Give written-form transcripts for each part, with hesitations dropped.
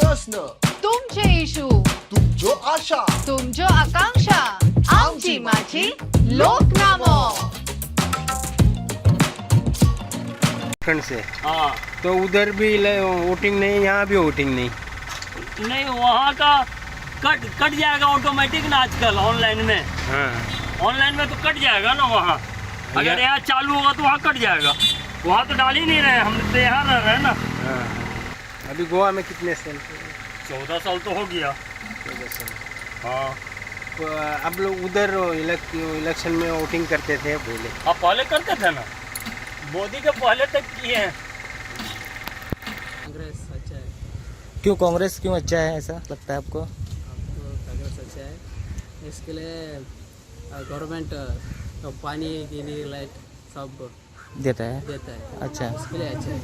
प्रस्न, तुमचे इशू, तुमच्यो आशा, तुमच्यो आकांक्षा. आमची माझी लोकनामो. झारखंड से. हाँ. तो उधर भी वोटिंग नहीं, यहाँ भी वोटिंग नहीं. नहीं, वहाँ का कट कट जाएगा ऑटोमेटिक ना आजकल ऑनलाइन में. हाँ. ऑनलाइन में तो कट जाएगा ना वहाँ. अगर यहाँ चालू होगा तो वहाँ कट जाएगा. वहाँ तो डाल ही नहीं रहे, हम तो यहाँ रह रहे हैं ना. हाँ, अभी गोवा में कितने साल से? 14 साल तो हो गया. 14 साल. हाँ. तो अब लोग उधर इलेक्शन में वोटिंग करते थे पहले? हाँ, पहले करते थे ना, मोदी के पहले तक किए हैं. कांग्रेस अच्छा है. क्यों, कांग्रेस क्यों अच्छा है ऐसा लगता है आपको? आपको कांग्रेस अच्छा है, इसके लिए गवर्नमेंट तो पानी के लिए, लाइट सब देता है. देता है. अच्छा. इसके लिए अच्छा है.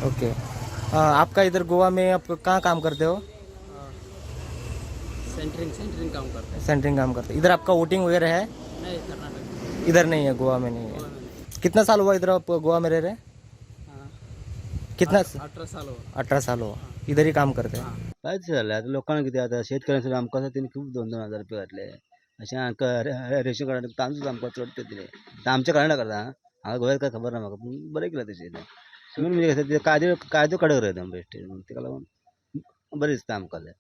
ओके. आपका इधर गोवा में आप कहाँ काम करते हो? सेंटरिंग, सेंटरिंग काम करते सेंटरिंग काम करते हो. इधर आपका वोटिंग वगैरह है? हैं. नहीं, कर्नाटक. इधर नहीं है, गोवा में नहीं है. गोवा में नहीं. कितना साल हुआ इधर आप गोवा में रह रहे? हाँ. कितना? 18 साल हुआ. 18 साल हुआ, इधर ही काम करते हैं. कांयच जालें आतां लोकांक कितें, आतां शेतकऱ्यांक आमकां आसा तेणी खूब 2-2 हजार रुपया घातले. अशें हांकां रेशन कार्डार तांदूळ आमकां चड ते दिले. आतां आमच्या कारणां करता हांगा गोंयांत काय खबर ना म्हाका, पूण बरें केलां तशें तें. मेन म्हणजे कशें तें कायदो कायदो कडक रोयता बेश्टे, तेका लागून बरें दिसता आमकां तें.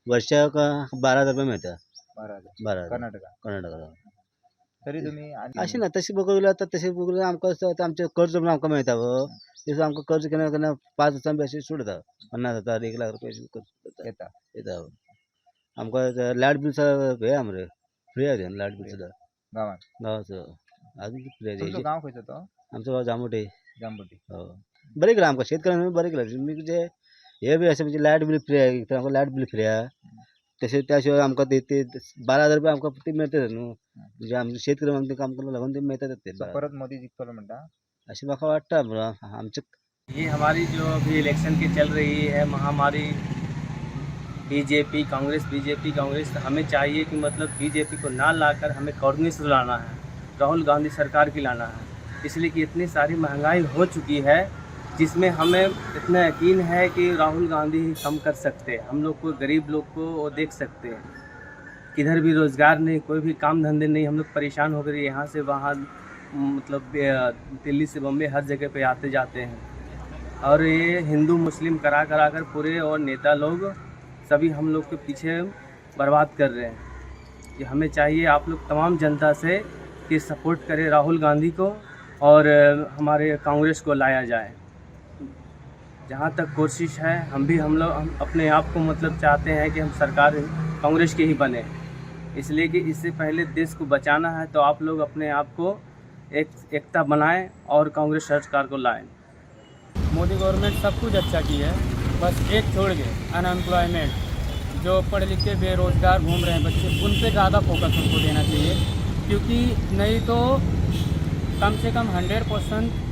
वर्षाक 12,000 रुपया मेळटा. 12,000? 12,000. कर्नाटका? कर्नाटका. तरी तुम्ही आणि अशें ना, तशें बघूंक गेल्यार आतां तशें बघूंक गेल्यार आमकां आतां आमचें कर्ज म्हणून आमकां मेळटा पळय, तेजो आमकां कर्ज केन्ना केन्ना 5 वर्सां बी अशें सुट जाता, 50,000, 1 लाख रुपया अशें कर्ज येता. येता. आमकां लायट बील सुद्दां हें आहा मरे, फ्री आहा तें लायट बील सुद्दां. गावात? गांवाचो अजून फ्री. तुमचो गांव खंयचो तो? आमचो गांव जांबोटी. जांबोटी. हय, बरें केलां आमकां शेतकऱ्यांक बरें केलां. म्हणजे हे बी आसा, म्हणजे लायट बील फ्री आहा, आमकां लायट बील फ्री आहा. तशें त्या शिवाय आमकां ते ते 12,000 रुपया आमकां ते मेळटात न्हू, म्हणजे आमचे शेतकरी आमचें काम करपाक लागून ते मेळटात ते. सो परत मोदी जिखतलो म्हणटा? अशें म्हाका वाटता आमचें. ये हमारी जो अभी इलेक्शन की चल रही है महामारी, बीजेपी कांग्रेस, बीजेपी कांग्रेस, तो हमें चाहिए कि मतलब बीजेपी को ना लाकर हमें कांग्रेस लाना है, राहुल गांधी सरकार की लाना है. इसलिए कि इतनी सारी महंगाई हो चुकी है, जिसमें हमें इतना यकीन है कि राहुल गांधी ही कम कर सकते हैं हम लोग को, गरीब लोग को वो देख सकते हैं. किधर भी रोज़गार नहीं, कोई भी काम धंधे नहीं, हम लोग परेशान हो गए. यहाँ से वहाँ, मतलब दिल्ली से बम्बई, हर जगह पे आते जाते हैं और ये हिंदू मुस्लिम करा करा कर पूरे और नेता लोग सभी हम लोग के पीछे बर्बाद कर रहे हैं. कि हमें चाहिए आप लोग तमाम जनता से कि सपोर्ट करें राहुल गांधी को और हमारे कांग्रेस को लाया जाए. जहाँ तक कोशिश है, हम भी हम लोग हम अपने आप को मतलब चाहते हैं कि हम सरकार कांग्रेस की ही बने. इसलिए कि इससे पहले देश को बचाना है तो आप लोग अपने आप को एक एकता बनाएं और कांग्रेस सरकार को लाएं. मोदी गवर्नमेंट सब कुछ अच्छा की है, बस एक छोड़ के, अनएम्प्लॉयमेंट. जो पढ़ लिख के बेरोज़गार घूम रहे हैं बच्चे, उन पे ज़्यादा फोकस उनको देना चाहिए, क्योंकि नहीं तो कम से कम 100%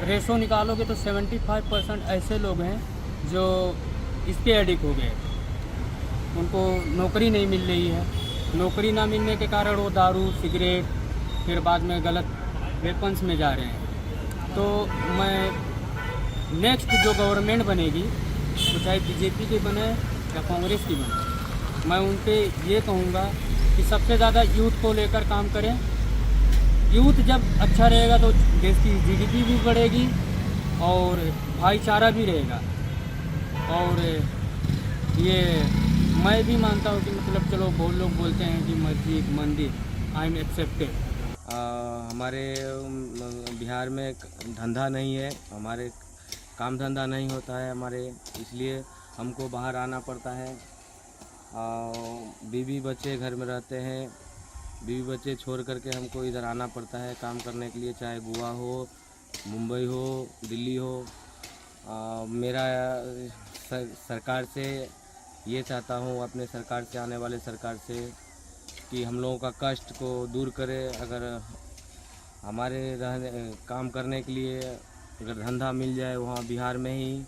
रेशो निकालोगे तो 75% ऐसे लोग हैं जो इसके एडिक्ट हो गए. उनको नौकरी नहीं मिल रही है. नौकरी ना मिलने के कारण वो दारू, सिगरेट, फिर बाद में गलत वेपन्स में जा रहे हैं. तो मैं नेक्स्ट जो गवर्नमेंट बनेगी, तो चाहे बीजेपी की बने या कांग्रेस की बने, मैं उन पे ये कहूँगा कि सबसे ज़्यादा यूथ को लेकर काम करें. यूथ जब अच्छा रहेगा तो देश की जीडीपी भी बढ़ेगी और भाईचारा भी रहेगा. और ये मैं भी मानता हूँ कि मतलब चलो, बहुत लोग बोलते हैं कि मस्जिद, मंदिर, I am accepted. हमारे बिहार में धंधा नहीं है, हमारे काम धंधा नहीं होता है हमारे, इसलिए हमको बाहर आना पड़ता है. बीवी बच्चे घर में रहते हैं. बीवी बच्चे छोड़ करके हमको इधर आना पड़ता है काम करने के लिए, चाहे गोवा हो, मुंबई हो, दिल्ली हो. मेरा सरकार से ये चाहता हूँ, अपने सरकार से, आने वाले सरकार से कि हम लोगों का कष्ट को दूर करे. अगर हमारे रहने, काम करने के लिए अगर धंधा मिल जाए वहाँ बिहार में ही,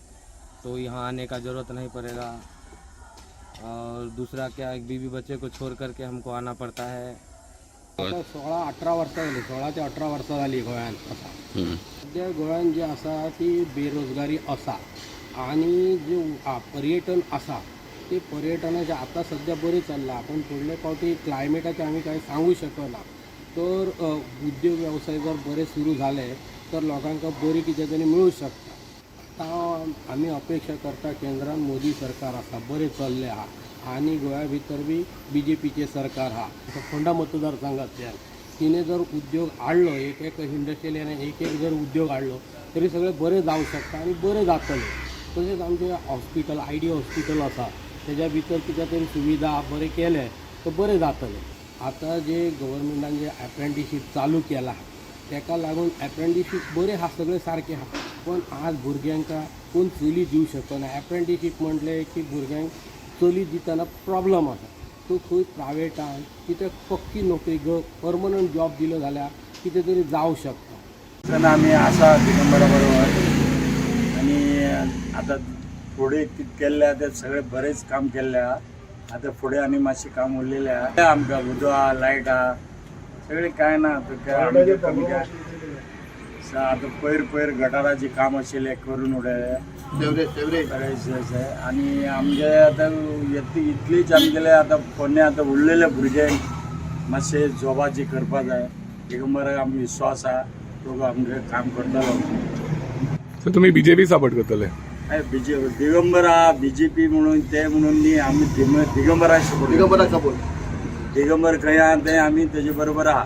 तो यहाँ आने का ज़रूरत नहीं पड़ेगा. और दूसरा क्या है, बीवी बच्चे को छोड़ करके हमको आना पड़ता है. आता 16-18 वर्सां जाली, 16 ते 18 वर्सां जाली गोंयांत आसा. सद्या गोंयांत जी आसा ती बेरोजगारी आसा. आनी जे पर्यटन आसा ते पर्यटनाचें आतां सद्या बरें चल्लां, पूण फुडले फावटी क्लायमेटाचें आमी कांय सांगू शकना. तर उद्योग वेवसाय जर बरे सुरू जाले तर लोकांक बरी कितें तरी मेळूं शकता. आतां आमी अपेक्षा करता केंद्रान मोदी सरकार आसा, बरें चल्लें आहा आनी गोंया भितर बी बीजेपीचें सरकार आहा. आतां फोंडा मतदारसंघांतल्यान तिणें जर उद्योग हाडलो, एक एक इंडस्ट्रियल एरियान एक एक जर उद्योग हाडलो तरी सगळें बरें जावंक शकता आनी बरें जातलें. तशेंच आमचें हॉस्पिटल, I D hospital आसा, तेज्या भितर कितें तरी सुविधा बरें केलें तर बरें जातलें. आतां जे गव्हर्मेंटान जे एप्रेंटिशीप चालू केलां तेका लागून एप्रेंटिशीप बरें आहा, सगळें सारकें आहा, पण आज भुरग्यांक कोण चली दिवं शकना. एप्रेंटिशीप म्हटलें की भुरग्यांक चली दितना प्रोब्लम आसा. तूं खंय प्रायवेटान कितें पक्की नोकरी परमनंट जॉब दिलो जाल्यार कितें तरी जावं शकता. तेन्ना आमी आसा दिगंबरा बरोबर आनी आतां फुडें कितें केल्लें आहा तें सगळें बरेंच काम केल्लें आहा. आतां फुडें आनी मातशें काम उरलेलें आहा. आमकां उदक आहा, लायट आहा, सगळें कांय ना. आतां काय आमचें कमी काय आतां पयर पयर गटाराचें काम आशिल्लें करून उडयलें बरेंच. आनी आमगे आतां इतलीच आमगेले आतां पोन्ने आतां उरलेले भुरग्यांक मातशें जॉबाची करपा जाय. दिगंबराक आमी विश्वास आहा, तो आमगें काम करतलो. सो तुम्ही बीजेपी सपोर्ट करतले? हय, बीजे दिगंबर आहा, बीजेपी म्हणून ते म्हणून न्ही, आमी दिगंबराक सपोर्ट. दिगंबराक सपोर्ट. दिगंबर खंय आहा ते आमी तेजे बरोबर आहा.